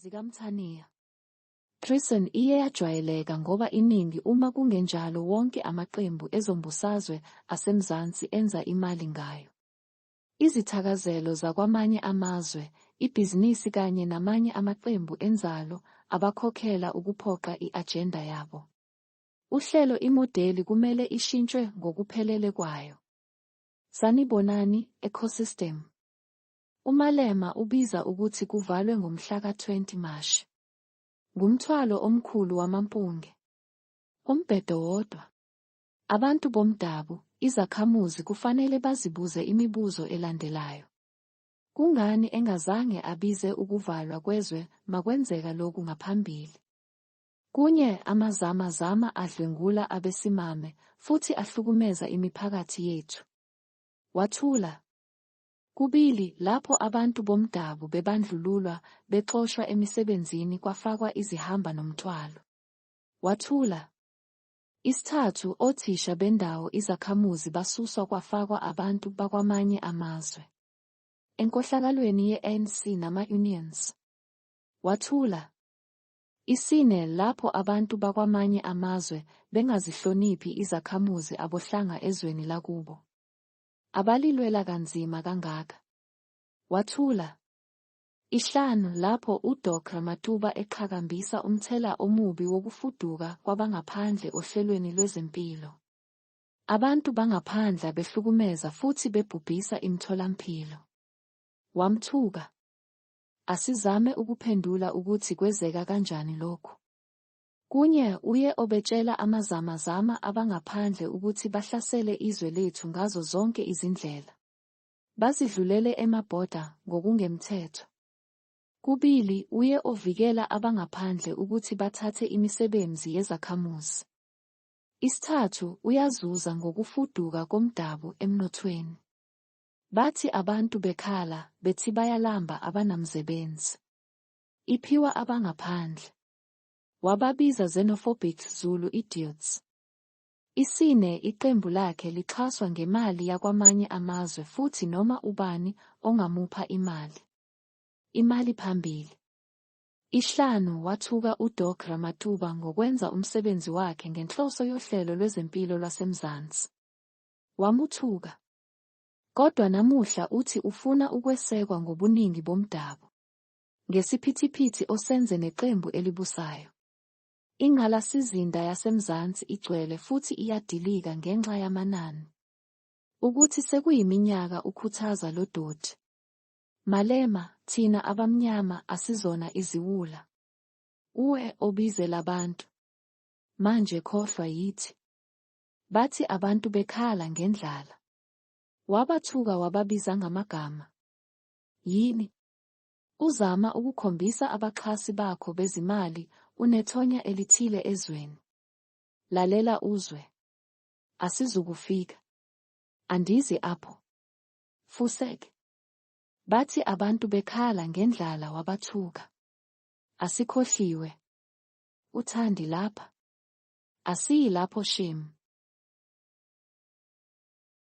ZikaMthaniya. Treason iye yajwayeleka ngoba iningi uma kungenjalo wonke amaqembu ezombusazwe aseMzansi enza imali ngayo. Izithakazelo zakwamanye amazwe, ibhizinisi kanye namanye amaqembu enzalo abakhokhela ukuphoqa i-ajenda yabo. Uhlelo imodeli kumele ishintshwe ngokuphelele kwayo. Sanibonani, ecosystem. UMalema ubiza ukuthi kuvalwe ngomhlaka 20 Mashi. Ngumthwalo omkhulu wamampunge. Umbhedo wodwa. Abantu bomdabu, izakhamuzi kufanele bazibuze imibuzo elandelayo. Kungani engazange abize ukuvalwa kwezwe makwenzeka lokhu ngaphambili? Kunye, amazama zama adlwengula abesimame futhi ahlukumeza imiphakathi yethu. Wathula. Kubili, lapho abantu bomdabu bebandlululwa, bexoshwa emisebenzini kwafakwa izihamba nomthwalo. Wathula. Isithathu, othisha bendawo izakhamuzi basuswa kwafakwa abantu bakwamanye amazwe. Enkohlakalweni ye-ANC nama-unions. Wathula. Isine, lapho abantu bakwamanye amazwe bengazihloniphi izakhamuzi aboHlanga ezweni lakubo. Abalilwela kanzima kangaka. Wathula. Ishlanu, lapho uDr Matuba eqhakambisa umthela omubi wokufuduka kwabangaphandle ohlelweni lwezempilo. Abantu bangaphandla behlukumeza futhi bebhubhisa imitholampilo. Wamthuka. Asizame ukuphendula ukuthi kwezeka kanjani lokhu. Kunye, uye obetshela amazamazama abangaphandle ukuthi bahlasele izwe lethu ngazo zonke izindlela. Bazidlulele emabhoda ngokungemthetho. Kubili, uye ovikela abangaphandle ukuthi bathathe imisebemzi yezakhamuzi. Isithathu, uyazuza ngokufuduka komdabu emnothweni. Bathi abantu bekhala, bethi bayalamba abanamzebenzi. Iphiwa abangaphandle. Wababiza xenophobic Zulu idiots. Isine, iqembu lakhe lixhaswa ngemali yakwamanye amazwe futhi noma ubani ongamupha imali. Imali phambili. Ishlanu, wathuka uDr Ramatuba ngokwenza umsebenzi wakhe ngenhloso yohlelo lwezempilo lwaseMzansi. Wamuthuka. Kodwa namuhla uthi ufuna ukwesekwa ngobuningi bomdabu. Ngesiphithiphithi osenze neqembu elibusayo. Ingqalasizinda yaseMzansi igcwele futhi iyadilika ngenxa yamanani. Ukuthi sekuyiminyaka ukhuthaza lo doti. Malema, thina abamnyama asizona iziwula. Uwe obize labantu. Manje khohlwa yithi. Bathi abantu bekhala ngendlala. Wabathuka wababiza ngamagama. Yini? Uzama ukukhombisa abaxhasi bakho bezimali unethonya elithile ezweni. Lalela uzwe. Asizukufika. Andizi apho. Fusek. Bathi abantu bekhala ngendlala wabathuka. Asikhohliwe. Uthandi lapha. Asiyi lapho shame.